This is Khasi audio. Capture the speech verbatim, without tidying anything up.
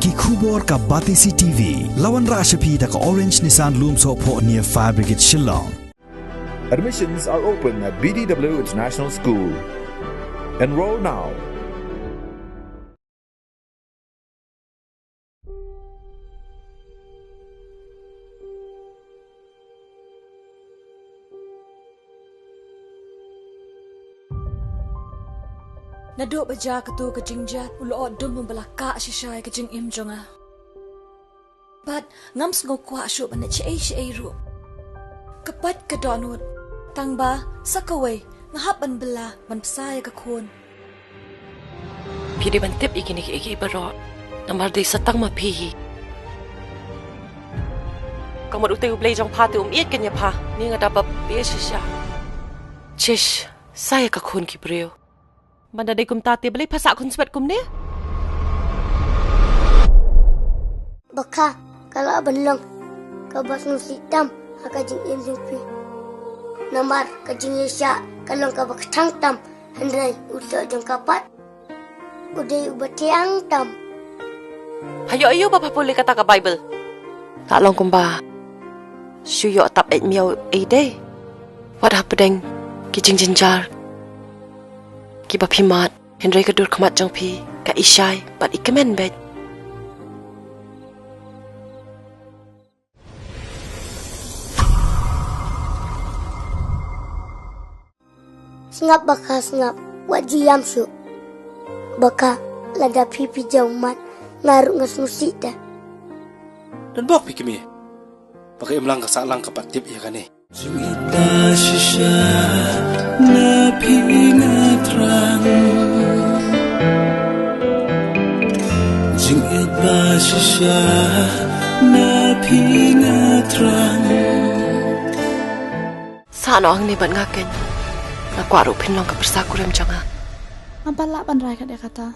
Ki khubor ka Batesi T V. La wanrah sha phi da ka Orange Nissan Lumsohphoh near Fire Brigade Shillong. Admissions are open at B D W International School. Enroll now. Naduh ba jia kato ka jingjia, u lyoh dum u ba la kah shisha ïa ka jingim jong nga. Bad ngam sngew kwah shuh ban leh shaei shaei ruh. Ka pait ka dohnud. Tang ba sa kawei nga hap ban bylla ban bsa ïa ka khun. Phi dei ban tip ïa kine kiei kiei baroh. Namar dei sa tang ma phi hi. Ka mut utei U Blei jong pha te um ïeit kein ïa pha. Ni nga da bapli shisha. Chish, sa ïa ka khun ki briew. Ban da dei kumta te balei pha sah khun swet kumne? Ba kha ka lah ban long kaba sngewsih tam ha ka jingim jong phi. Namar ka jingïaishah ka long kaba kthang tam, hynrei u lyoh jong ka pat u dei uba thiang tam. Pha ïoh aïu ba pha pule kata ka Baibl? Lah long kumba shu ïoh tap eit miaw ei dei. Wat hapdeng ki jingjynjar kiba phi mad, hynrei ka dur khmat jong phi ka i shai bad i kmen beit. Sngap ba kha sngap, wat ju ïam shuh. Ba kha, lada phi phi jaw mat, nga ruh nga sngewsih te. Don bok phi kmie. Ba ka imlang ka sahlang ka pat tip ïa kane. Jingïeit ba shisha na phi nga thrang. Jingïeit ba shisha na phi nga thrang. Sa noh hangne bad nga keiñ. Nga kwah ruh phin long ka pyrsa kurim jong nga. Ngam pat lah ban rai kat ïa kata.